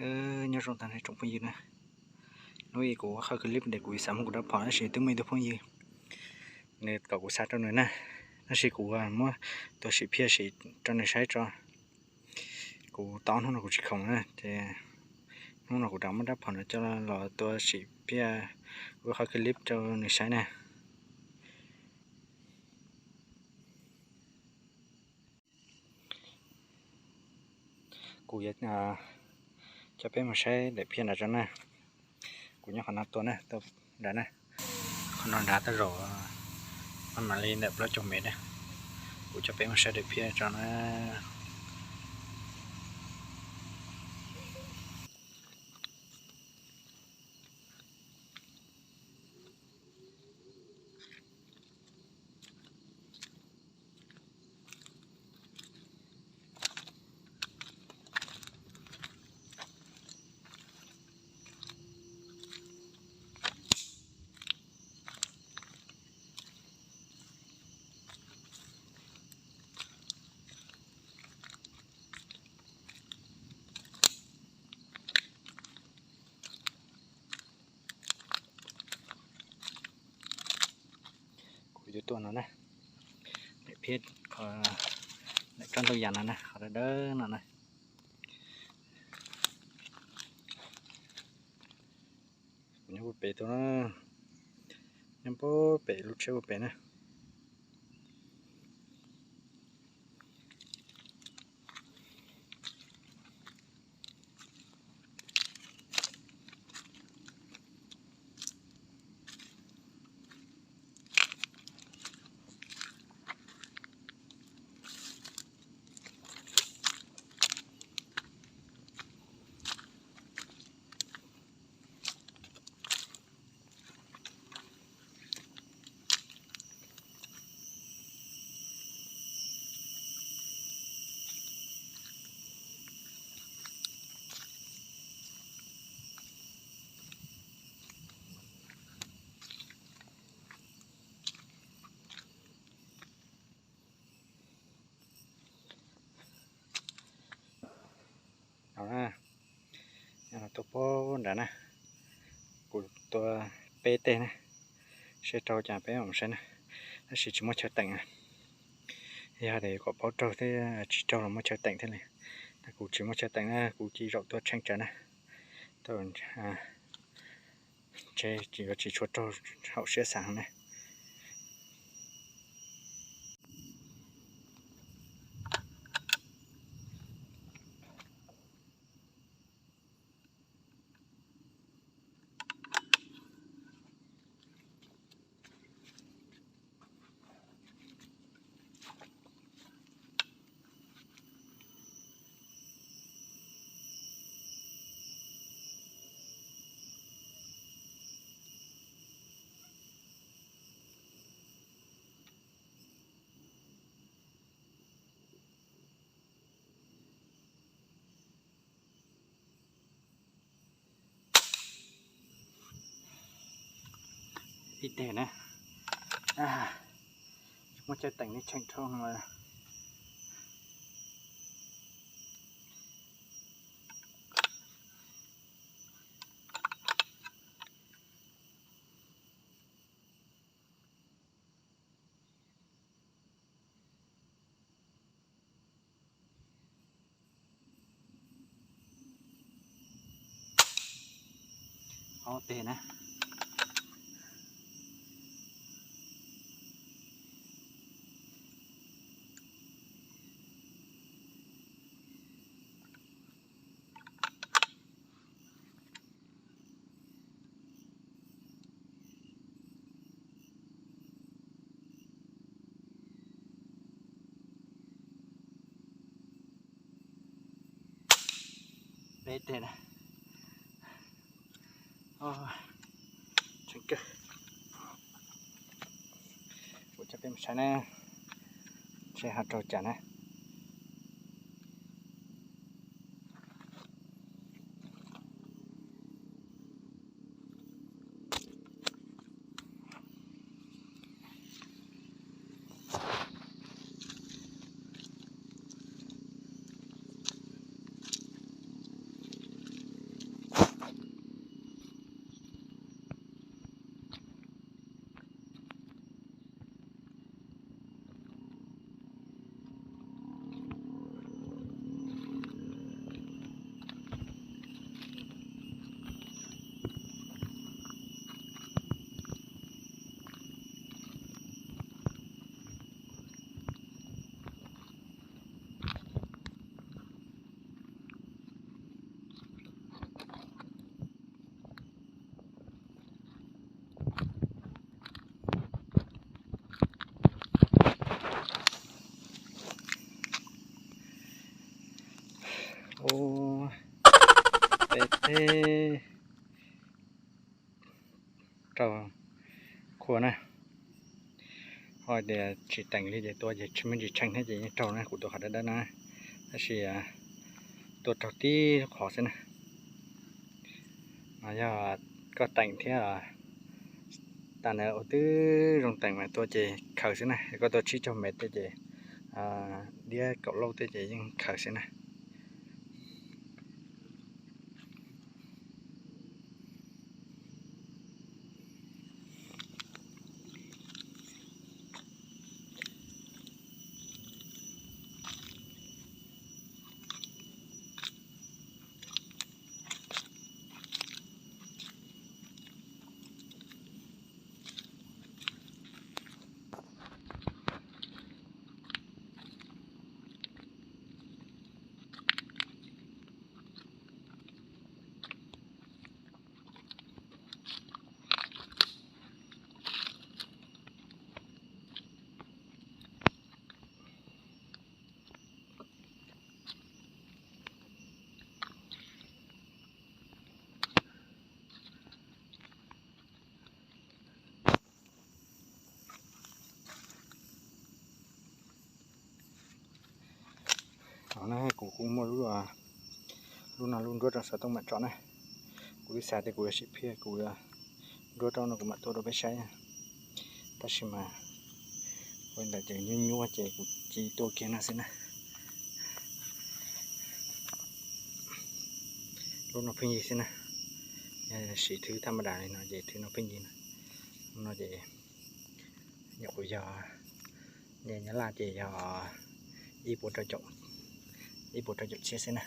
Nyob zoo tag nrho tsoom phooj ywg na, hnub ib kuv qhov clip ntawm kuv xav muab kuv rab phom tab sis twb muaj ib tug phooj ywg nws kom kuv xa rau nws na, tab sis kuv muab tua sim phiaj sim rau nws saib tso. Kuv tau ob hnub no kuv tsis khoom na ces hnub no kuv rov muab rab phom no coj los tua sim phiaj ua qhov clip rau nws saib na. Kuv yuav coj peb mus saib daim phiaj nrad tso na. Kuv nyob qhov no tua na, tua nrad na. Qhov no nrad tej zaum mam li ntawm plaub caug mev na. Kuv coj peb mus saib daim phiaj tso na. Kuv yuav tua no na, daim phiaj, daim tsob ntoo yas no na, qhov dawb dawb no na. Kuv nyob puag pem tua na, nyob puag pem lub tsheb puag pem na. No na, no tua puag nrad na, kuv tua peb teg na, seb raug cas peb mam saib na, tab sis tsis muaj chaw teem na. Yog tias kom paub raug thiab tsis raug los muaj chaw teem thiaj li, tab kuv tsis muaj chaw teem na, kuv cia zaum tua tsheej tsawv na, tab tsis yuav tsis tshua raug haum siab xav na. Ib teg na, muaj chaw teem li tsheej rau no. Ob teg na. Peb teg na. Tseem kawg. Kuv coj peb mus saib na, seb ho raug cas na. Ub, peb teb raug khua na. Ho tias tsis teem li ces tua ces tsis muaj ntsis tshee thiab ces yeej raug na, kuv tua qhov dawb dawb na. Tab sis tua raug tib lub qhov xwb na. No yog koj teem thiab, tas ntawd ua twb zoo teem mas tua ces khaws xwb na. Koj tua tsib caug mev tej ces, diab kaum lauj tej ces yeej khaws xwb na. Kuv kuj muaj lub no lub nruab rau xov tooj mam tso na. Kuv twb xav tias kuv yuav sim phiaj kuv yuav nruab rau no kuv mam tua rau peb saib. Tab sis mas ua ntawd ces nyuaj nyuaj ces kuv cia tua kiag no xwb na. Lub no pheej yig xwb na. Yog siv thwb thaj ma das li no ces thwb no pheej yig na. Lub no ces nyuam qhuav yog, nyiaj Nyab Laj ces yog ib puas rau caum, ib puas rau caum txhiab xwb na.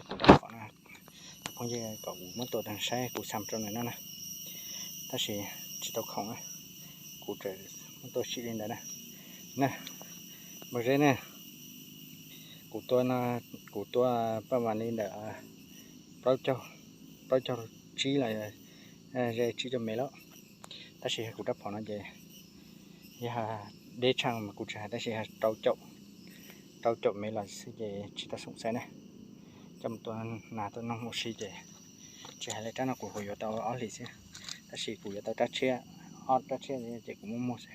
Kuv rab phom no, phooj ywg kom kuv muab tua rau saib kuv xam rau nws no na, tab sis tsis tau khoom na, kuv tseem muab tua sim li ntawd na. Na, npawg Zeb na, kuv tua, kuv tua paj mas li ntawm plaub caug, plaub caug tsib los ze tsib caug mev lawm, tab sis kuv rab phom no ces yog deb tshaj mas kuv tsis hais tab sis rau caum, rau caum mev los xwb ces tsis tau xoom xaiv na. Coj mus tua nas tua noog ua si ces tsis hais li rab no kuv yuav tau ob hlis xwb, tab sis kuv yuav tau rab tshiab, ob rab tshiab ces kuv muab muag xwb.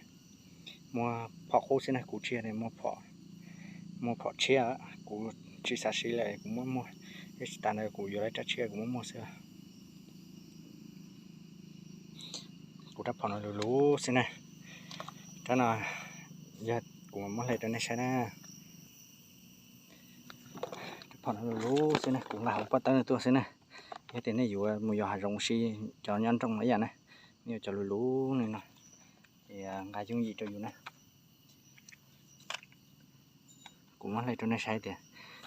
Muag phom qub xwb na, kuv tsis yog muag phom tshiab, kuv tsis xav siv lawm kuv muab muag, tab sis tas ntawd kuv yuav lawv rab tshiab kuv muab muag xwb. Kuv rab phom no luv luv xwb na, rab no yog kuv muab hle rau nej saib na. Rab phom no luv luv xwb na, kuv nqa hauv pob tawb no tuaj xwb na. Yog tias nej yuav mus yos hav zoov ua si, cov nyob nroog ib yam na, nej yuav cov luv luv li no, ces nqa yooj yim rau yus na. Kuv muab hle rau nej saib tias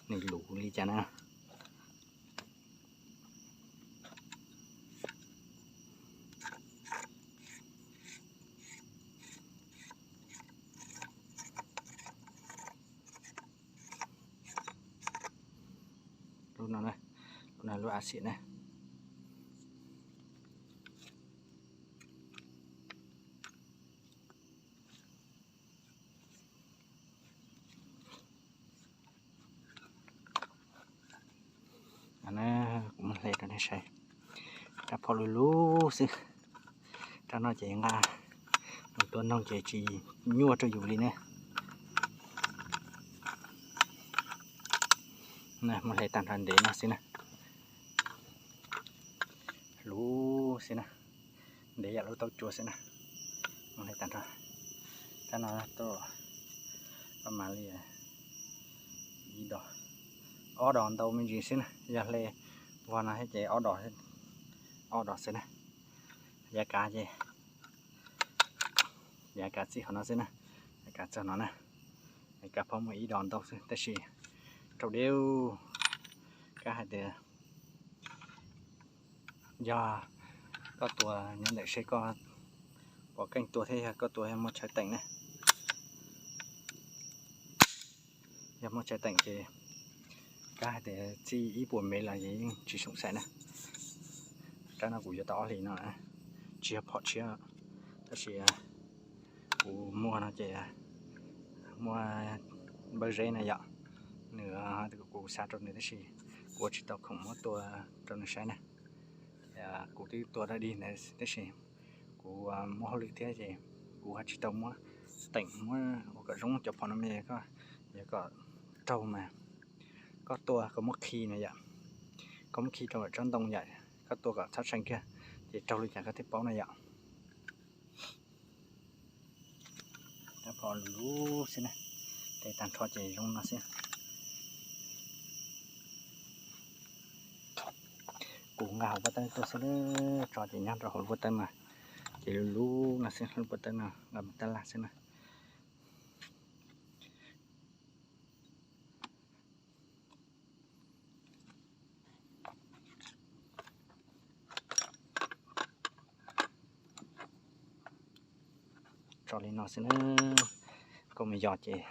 nws luv li cas na. Lub no, lub no lub a xiam na. Kuv muab hle rau nej saib, rab phom luv luv xwb. Rab no ces nqa mus tua noog ces tsis nyuaj rau yus li ne. Muab hle tag nrho ntev no xwb na. Luv xwb na, ntev yam lub taub cua xwb na. Muab hle tag nrho. Rab no tuaj paj mas li ib dos, ob dos ntau me ntsis xwb na, yog hle vog no thiab ces ob dos, ob dos xwb na. Yav kav ces, yav kav txij qhov no xwb na, yav kav txog no na. Yav kav phob muaj ib dos ntau xwb tab sis raug deb. Kab hais tias yog koj tua nyob ntawm seb koj pom keej tua thiab yog koj tua yog muaj chaw teem ne. Yog muaj chaw teem ces kab hais tias txij ib puas mev los yeej tsis xoom xaiv na. Rab no kuv yuav tau ob hlis no, tsis yog phom tshiab, Tab sis kuv muag no ces muaj npawb zeb na yom, nws, kuv xa rau nws tab sis kuv ua tsis tau khoom muab tua rau nws saib na. Kuv twb tua dog dig ntawd tab sis kuv muaj hauj lwm thiab ces kuv ho tsis tau muab teem muab ua kom zoo cov phom no me. Koj yog kom raug mas koj tua koj muab khi na yom, koj muab khi rau tsob ntoo yom, koj tua kom txhob tshee kiag ces raug li cas koj thiaj paub na yom. Phom lus lub xwb na, tes tag nrho ces zoo no xwb. Kuv nqa hauv pob tawb tuaj xwb, tso ces nyob rau hauv lub pob tawb no, ces lub lub no xwb, lub pob tawb no nqa tab laj xwb na. Tso li no xwb na, koj mus yos ces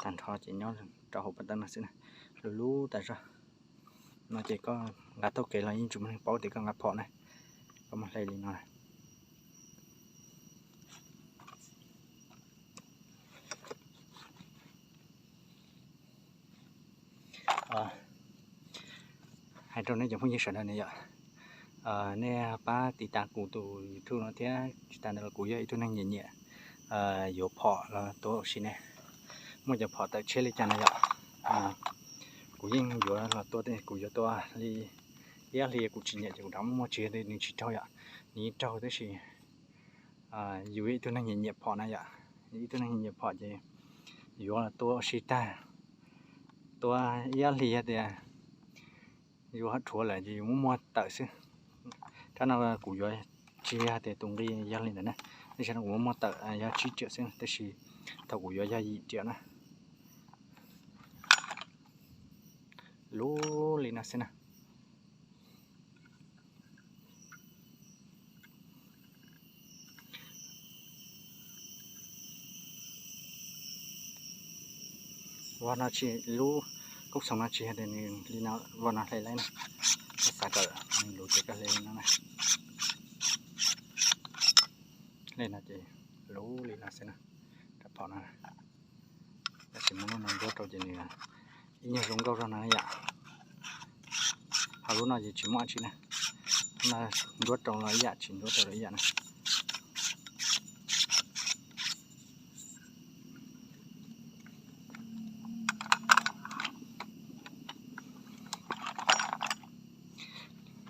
tag nrho ces nyob rau hauv pob tawb no xwb na, lub lub tas zog. No ces koj nqa taug kev los yeej tsis muaj neeg paub tias koj nqa phom na, koj muab hle li no. Hais rau nej cov phooj ywg sawv daws na yom, nej pab tiv tas kuv tus YouTube no thiab. Tsis tas ntawd los kuv yog ib tug neeg nyiam nyiam yuav phom los tua ua si ne. Muaj cov phom tawm tshiab li cas na yom, kuv yeej yuav los tua, kuv yuav tua li ib ob hlis kuv tsis nyiam ces kuv rov muag tsis yog nws tsis raug yom, nws yeej raug tab sis yus ib tug neeg nyiam nyiam phom na yom, ib tug neeg nyiam nyiam phom ces yuav los tua ua si tag, tua ib ob hlis yog tias yus ho rhuav lawm ces yus muab muag tawm xwb. Rab no kuv yuav tsis yog tias tus nqi yog li ntawd na, tab sis no kuv muab muag tawm yog tsib riam xwb tab sis thaum kuv yuav yog yim riam na. Lub li no xwb na. Voj no tsis, lub koob xoom no tsis yog tias nws li no, voj no hle laib na, koj xav kom nws luv ces koj hle li no na. Hle no ces luv li no xwb na, rab phom no. Tab sis muab lub no nruab rau ces nws ib nyuag zoo nkauj zog no yom. Ho lub no ces tsis muaj dab tsi na, lub no nruab rau los ib yam tsis nruab rau los ib yam na.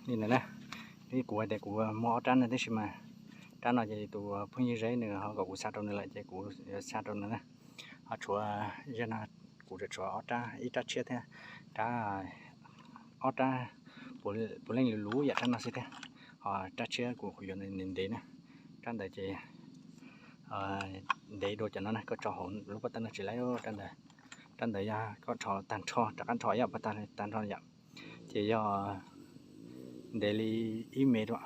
Li ntawd na, kuv hais tias kuv muag ob rab no tab sis mas rab no ces tus phooj ywg Zeb nws ho kom kuv xa rau nws lawm ces kuv xa rau nws na. Ho tshuav, yog no kuv tshuav ob rab, ib rab tshiab thiab, rab, ob rab puav leej luv luv yam rab no xwb thiab. Ho rab tshiab kuv yuav ntev ntev na, rab ntawd ces ntev dua cov no na, koj tso hauv lub pob tawb no tsis laib. Rab ntawd yog koj rho tag nrho, rov qab rho ib yam pob tawb tag nrho yom, ces yog ntev li ib mev dua.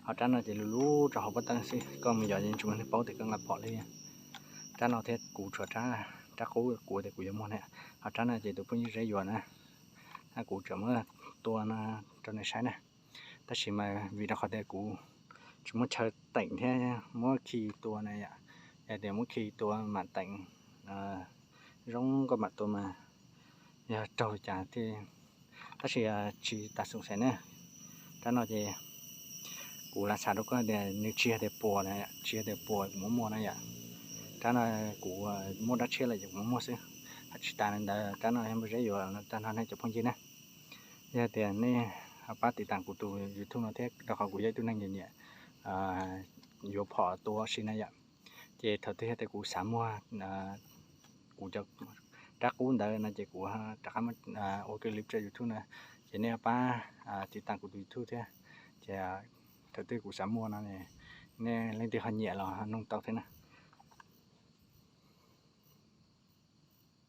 Ho rab no ces luv luv rau hauv pob tawb xwb, koj mus yos yeej tsis muaj neeg paub tias koj nqa phom li. Rab no thiab kuv tshuav rab, rab qub kuv tias kuv yuav muag na, ho rab no ces tus phooj ywg Zeb yuav na, kuv tseem muab tua no rau nws saib na. Tab sis mas vim rau qhov tias kuv tsis muaj chaw teem thiab muab khi tua na yom, yog tias muab khi tua mam teem zoo nkauj mam tua mas yog raug li cas thiab. Tab sis tsis tas xoo xais na, rab no ces kuv lam xav rau koj tias nws tsis yog tias puas na, tsis yog tias puas kuv muab muag na yom. Rab no kuv muaj rab tshiab lawm ces kuv muab muag xwb. Tsis tas li ntawd rab no yog npawg Zeb yuav tag nrho nej cov phooj ywg na. Yog tias nej pab tiv tas kuv tus YouTube no thiab rau qhov kuv yog ib tug neeg nyiam nyiam yuav phom tua si na yom, ces thaum twg yog tias kuv xav muag kuv cov rab qub ntawd no ces kuv rov qab ua clip rau YouTube na, ces nej pab tiv tas kuv tus YouTube thiab, ces thaum twg kuv xav muag no nej leej twg ho nyiam los noog tau thiab na.